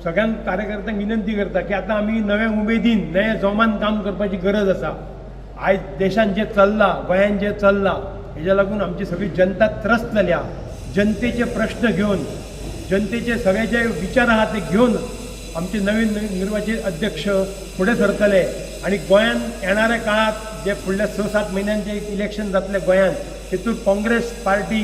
सगळ्यांक कार्यकर्त्यांक विनंती करता की आतां आमी नव्या उमेदीन नव्या जोमान काम करपाची गरज आसा. आयज देशान जें चल्लां, गोंयान जें चल्लां, हेज्या लागून आमची सगळी जनता त्रस्त जाल्या. जनतेचे प्रश्न घेवन, जनतेचे सगळे जे विचार आहा ते घेवन आमचे नवीन निर्वाचित अध्यक्ष फुडें सरतले आनी गोंयान येणाऱ्या काळांत जे फुडल्या 6-7 म्हयन्यान जे इलेक्शन जातलें गोंयान, तेतूंत काँग्रेस पार्टी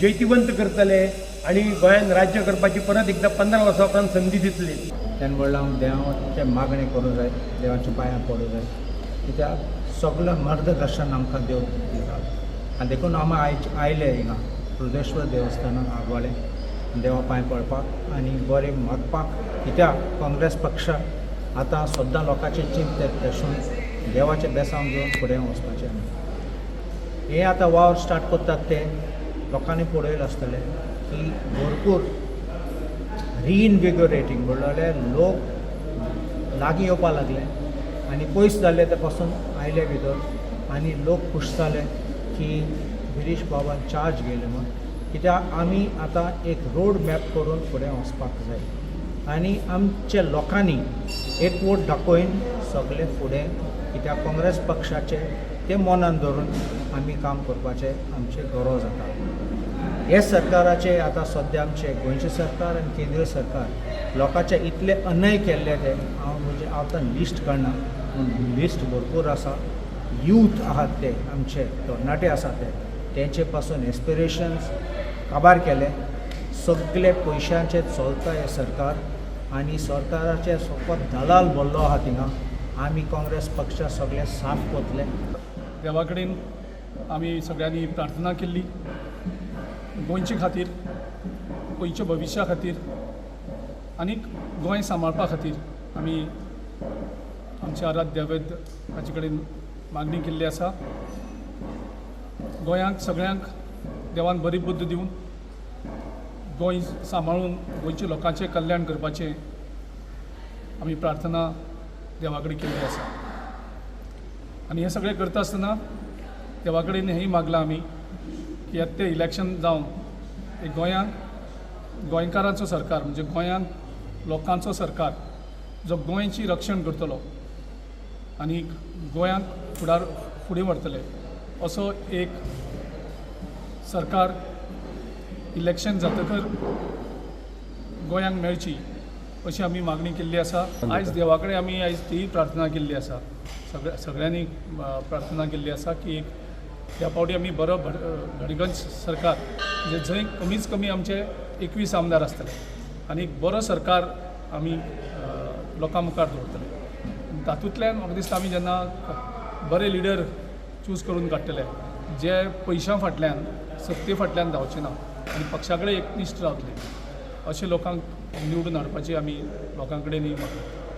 जैतिवंत करतले आनी गोंयान राज्य करपाची परत एकदां 15 वर्सां उपरांत संदी दितली. तेन्ना म्हणल्यार हांव देवाचें मागणें करूं जाय, देवाच्या पांयां पडूं जाय, कित्याक सगळें मार्गदर्शन आमकां देव दिता. आनी देखून आमी आयज आयले हिंगा बृहदेश्वर देवस्थानाक आगवाळे देवा पांय पडपाक आनी बरें मागपाक, कित्याक काँग्रेस पक्ष आतां सद्दां लोकांचें चिंततात तशें देवाचें बेसांव घेवन फुडें वचपाचें. हे आतां वावर स्टार्ट करतात ते लोकांनी पळयलें आसतलें की भरपूर रिइनविगोरेटींग म्हणल्यार लोक लागीं येवपाक लागले आनी पयस जाल्ले ते पासून आयले भितर आनी लोक खूश जाले की गिरीश बाबान चार्ज घेयले म्हूण. कित्याक आमी आतां एक रोड मॅप करून फुडें वचपाक जाय आनी आमच्या लोकांनी एकवट दाखोवन सगळे फुडें, कित्याक काँग्रेस पक्षाचे ते मनान धरून आमी काम करपाचें आमचें गरज आसा. हे सरकाराचे आतां सद्या आमचे गोंयचें सरकार आनी केंद्रीय सरकार लोकांचे इतले अन्याय केल्ले ते हांव म्हणजे आतां लिस्ट काडना, पूण लिस्ट भरपूर आसा. यूथ आहात ते आमचे तरणाटे आसा ते तेंचे पासून एस्पिरेशन्स काबार केले. सगळे पयशांचे चलता हें सरकार आनी सरकाराचे फकत दलाल भरलो आहा थिंगा. आमी काँग्रेस पक्ष सगळे साफ करतले. देवा कडेन आमी सगळ्यांनी प्रार्थना केल्ली गोंयचे खातीर, गोंयच्या भविश्या खातीर आनी गोंय सांबाळपा खातीर आमी आमच्या आराध्य वैद्य हाचे कडेन मागणी केल्ली आसा. गोंयांक सगळ्यांक देवान बरी बुद्द दिवन गोंय सांबाळून गोंयच्या लोकांचें कल्याण करपाचें आमी प्रार्थना देवा कडेन केल्ली आसा. आनी हें सगळें करता आसतना देवा कडेन हेंय मागलां आमी की आतां तें इलेक्शन जावन एक गोंयांक गोंयकारांचो सरकार, म्हणजे गोंयांक लोकांचो सरकार जो गोंयची रक्षण करतलो आनी गोंयांक फुडें व्हरतले असो एक सरकार इलेक्शन जातकर गोंयांक मेळची अशी आमी मागणी केल्ली आसा. आयज देवा कडेन आमी आयज ती प्रार्थना केल्ली आसा, सगळ्यांनी प्रार्थना केल्ली आसा की एक ह्या फावटी आमी बरो गडगंज सरकार, म्हणजे जंय कमीच कमी आमचे 21 आमदार आसतले आनी एक बरो सरकार आमी लोकां मुखार दवरतले. तातूंतल्यान म्हाका दिसता आमी जेन्ना बरे लिडर चूज करून काडटले जे पयशां फाटल्यान सत्ते फाटल्यान धांवचे ना आनी पक्षा कडेन एकनिश्ठ रावतले अशे लोकांक निवडून हाडपाची आमी लोकां कडेन मागता.